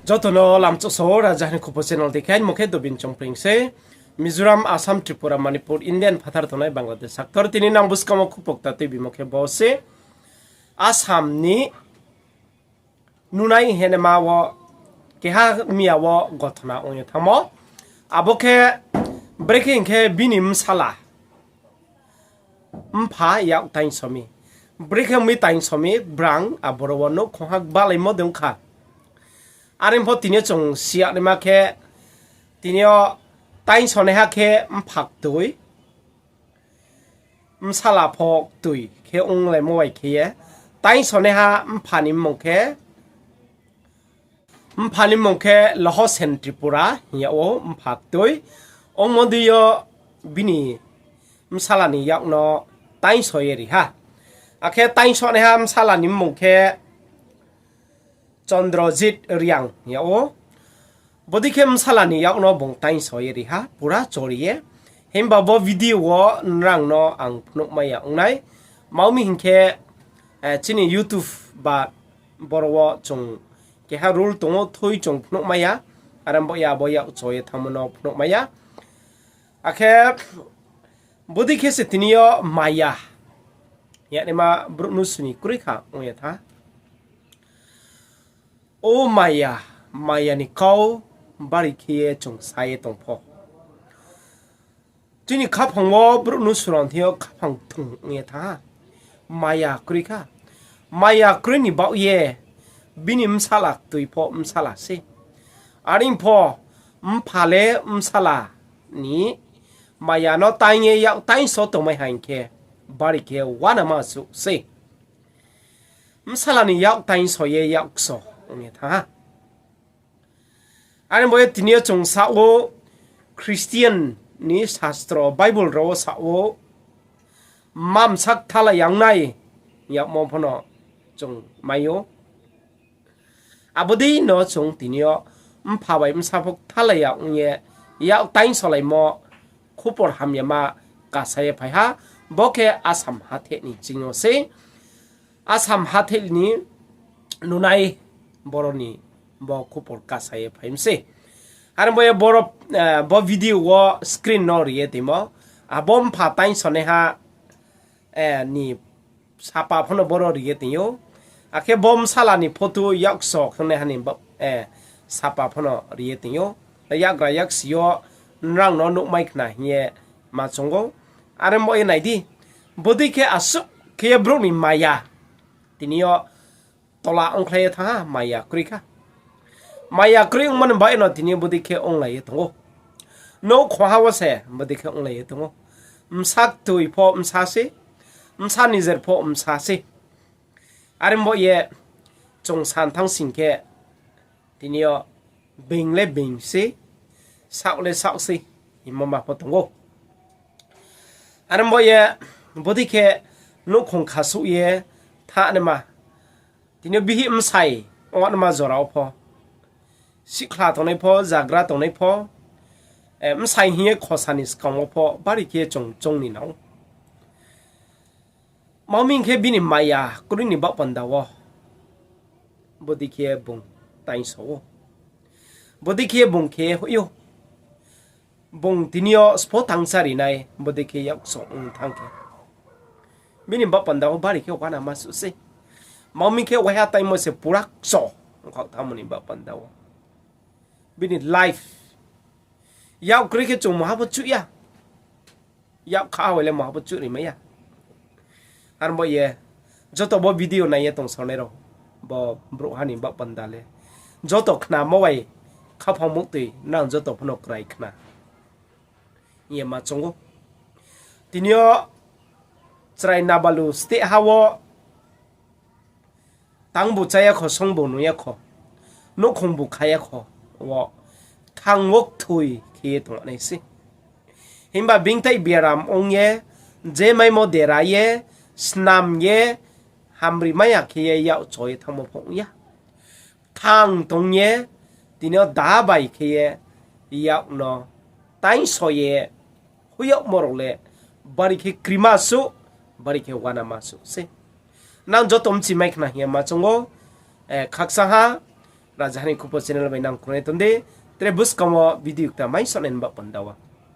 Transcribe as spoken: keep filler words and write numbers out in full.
Joto no lamchouh so, Raja ni Khupo channel dei khe, aini mmung khe Dobin Chongpring se. Mizoram, Assam, Tripura, Manipur, India ni phathar tongnai Bangladesh sector. Tini nang buskang wo khupo kta tuibimo khe bo se Assam ni nunai hinma wo keha miya wo gothona ong ye thanngmo. Abo khe brekhe hing khe bini bsala mpha yak taingso mi. Brekhe ong mi taingso mi, brang aboro wo nouhkhong ha gbalaimo de ong kha. Are pho tini yo chung si yagnaima khe, tini yo taingsonaiha khe mpha ktoi, bsala pho ktoi khe onglaimo bai khe ye, taingsonaiha mpha ni mmung khe, mpha ni mmung khe Lohosen Tripura hing yag ou, mpha ktoi. Ongmo dei yo bini bsala ni yak no taingso ye ri ha. Akhe taingsonaiha bsala ni mmung khe Chandrojit Reang hing yag ou. Bodei khe bsala ni yak no bung taingso ye ri ha, pura chori ye. Himba bo video wo nrang no ang phnuhmai ya ong nai. Tma hing khe, chini YouTube ba boro wo chung keha rule tong ou, thoi chung phnuhmai ya. Are bo ya bo yak cho ye thanngmo no phnuhmai ya. Akhe bodei khe se tini yo maya yagnaima brouh nusu ni kroi kha ong ye tha. O maya, maya ni kau bari khe ye chung sa ye tong pho, chini khaphang wo brouh nusu rao thing yo khaphang kthung ong ye tha ha. Maya kroi kha. Maya kroi ni baoh ye bini bsala ktoi pho bsala se. Are pho mpha le bsala ni maya no taing ye yak taingso tongmai ha hing khe, bari khe uanama suh se. Bsala ni yak taingso ye yak kso ong ye thanng ha. Are bo ye tini yo chung sa ou, Christian ni sastro Bible rao wo sa ou, mma bsa kthalai ya ong nai yagmo pho no chung mai ou. Abo dei no chung tini yo mpha bai bsa pho kthalai ya ong ye yak taingsolaimo khupor hamyama kasa ye phai ha, bo khe Assam hatheh ni ching yo sei. Assam hatheh ni nunai boro ni bo khupor kasa ye phai mi sei. Are bo ye bo video wo screen no ri ye tongmo, abo mpha taingsonaiha ni sapa pho no boro ri ye tong ou. Akhe bo bsala ni photo yak kso khengnaiha ni sapa pho no ri ye tong ou. Yakgra yaksi yo nrang no nuhmai khna hing ye ma choung ou. Are bo ye nai di, bodei khe asuh khe ye brouh ni maya tini yo tola ongkhlai ye thanng ha, maya kroi kha. Maya kroi ongmo ni baoh no tini bodei khe onglai ye tong ou. Nouhkhong ha wo se bodei khe onglai ye tong ou. Bsa ktoi pho bsa se, bsa nijer pho bsa se. Are bo ye chung san thanng sing khe, tini yo being le being se, saoh le saoh se, hingmo ma pho tong ou. Are bo ye bodei khe nouhkhong khasouh ye thanng naima, tini yo bihih bsai ong naima jora wo pho, sihkhla tongnai pho, zagra tongnai pho, bsai hing ye khosa ni skang wo pho bari khe chung choung ni nang ou. Tma hing khe bini maya kroi ni baoh panda wo bodei khe bung taingso ou. Bodei khe bung khe hoih ou. Bung tini yo sbo thanngsa ri nai, bodei khe yak kso ong thanng khe, bini baoh panda wo bari khe uanama suh sei. Tma hing khe waiha taimo se pura kso ongkhaoh thanngmo ni baoh panda wo bini life yak kroi khe chung maha pho chuh ya. Yak kha hao le maha pho chuh ri mai ya. Are bo ye joto bo video nai ye tongsaonai rao, bo brouhha ni baoh panda le joto khnamo bai khaphang muhtoi nang joto pho no krai khna hing ye ma choung ou. Tini yo chrai Nabalu state ha wo tangbu chá ya kho, songbu nung ya kho, nouhkhongbu kha ya kho, wo kthang wo kthoi khe ye tongnai sei. Himba beingthai biaram ong ye, je maimo dera ye, snam ye, hamri mai ya khe ye yak cho ye thanngmo pho ong ya. Kthang tong ye, tini yo da bai khe ye yak no taingso ye hoih yagmo rao le bari khe krima suh, bari khe uanama suh sei. Nang joto mchimai khna hing ye ma choung ou, khakchang ha, Rajaha ni Khupo channel bai nang krungnai tong di. Tre buskang wo video kta mai sonai ni ba panda wo.